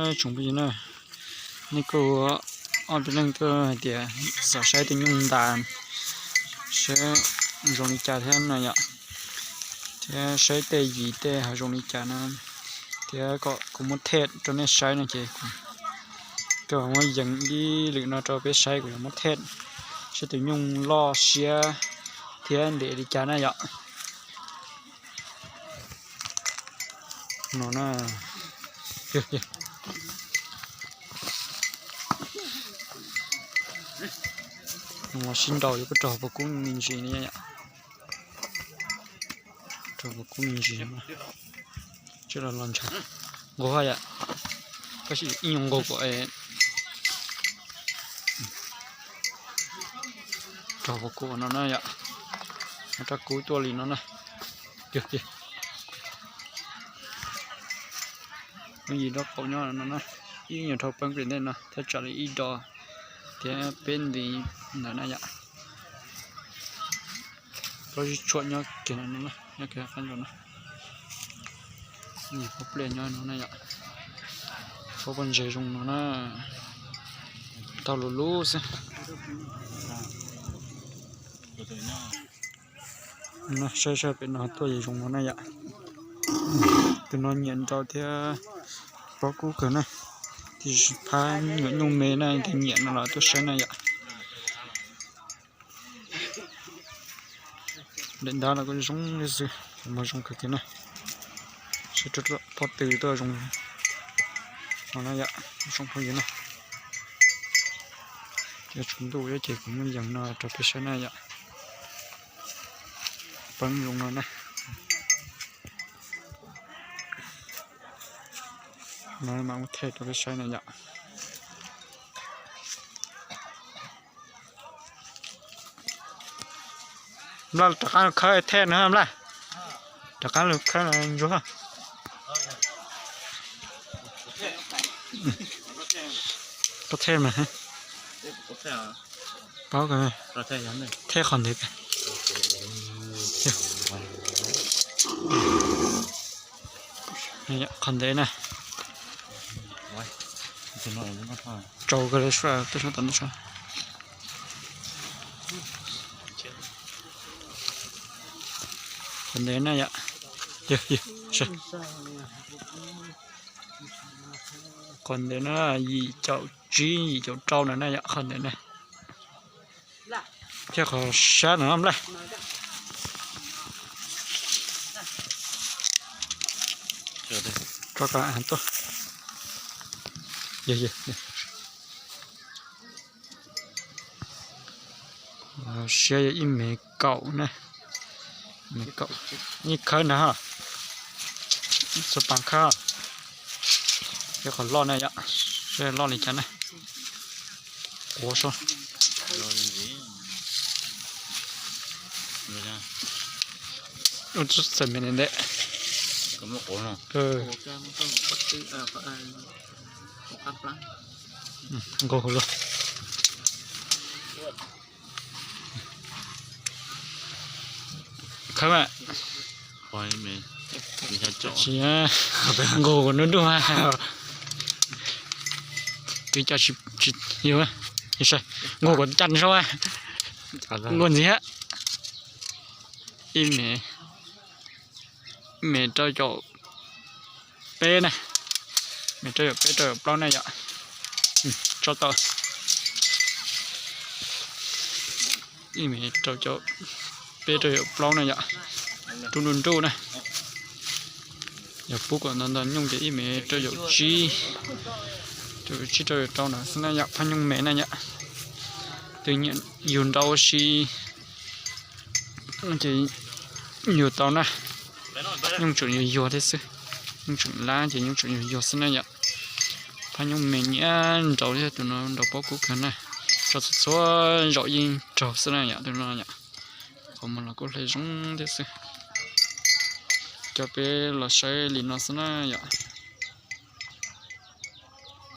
Tsoom phooj ywg na, nej kuj ob peb leeg tuaj hais tias xav saib tej nyuj ntas saib zoo li cas thiab no yom, thiab saib tej yim tej hav zoo li cas no, thiab kom kuv muab thej rau nej saib no ces kuv muab yees ib lwm no rau peb saib, kuv yuav muab thej saib tus nyuj loj siab thiab ntev li cas na yom. No na, sib nraus yuav kuj raug puas kub me ntsis ne. Raug puas kub me ntsis, tsis los los ntshav nqaug yom, tab sis ib nyuag nqaug kom raug puas kub no na yom. Rab kub tuaj li no na. Yog tiag, lub yim nraub qaum nyob no na, ib nyuag dhau peeb pem ntej no thiab tsam li ib do thiab peb nti ntawd na yom. Plaub tshuam nyob kiag no, nyob kiag qab ntsoo no. Yim pob pliaj nyob no na yom. Pob pob ntses zoo no na, tau lus lub xwb. Saib saib pem no tuaj yim zoo no na yom. Tus no nyiam nraus thiab pob kub kawg na. Tab sis phab nyuam nyuj me na, tus nyiam no los tuaj saib na yom. Daim ntab los kuj zoo li xwb, mas zoo kawg kiag na. Saib pob tw tuaj zoo no na yom, tsoom phooj ywg na. Ces tshuav ntuj thiab ces kuv muab yees no rau peb saib na yom. Peeb zoo no na. No mas ua thej rau peb saib na yom. Nplaj, rov qab khawb thej no Nplaj. Rov qab los khawb ntsuag. Pob thej mas, paub, thej qhov ntev. Qhov ntev na. Tsau kawg li sua, tuaj sab tom ntej sua. Qhov ntev na yom. Qhov ntev na, yim caum tsib yim caum rau na na yom, qhov ntev na. Thiab qhov sab no Nplaj. Rov qab tuaj. Siab yog ib mev kaum na. Ib khawb ntag, xuas pas khawb. Thiab qhov loj na yom, saib loj li cas na. Quav soj. Txawm me ntawm ntawd. Nqaug luaj. Khawb mas. Tsis nqaug kuv nub nruj mas. Twb cov tsis, nqaug kuv caj saub, luaj ntxiv. Ib mev, ib mev rau caum peb na, mev rau caum peb rau caum plaub na yom. Tso tau. Ib mev rau caum peb rau caum plaub na yom. Rub nruj nruj na. Yog pub kom ntau ntau nyuj ces ib mev rau caum tsib, rau caum tsib rau caum rau na xwb na yom, phab nyuj me na yom. Twb nyiam yug nrau ua si ces yug tau na. Nyuj tseem yuag yuag thiab xwb, nyuj tseem lab ces nyuj tseem yuag yuag xwb na yom. Phab nyuj me nyiam nrau thiab, tus no nrau pob kub kawg na. Tso txhua txhua zaum yeej raug xwb na yom, tus no yom. Qhov muag los kuj hle zoo thiab xwb. Coj peb los saib li no xwb na yom.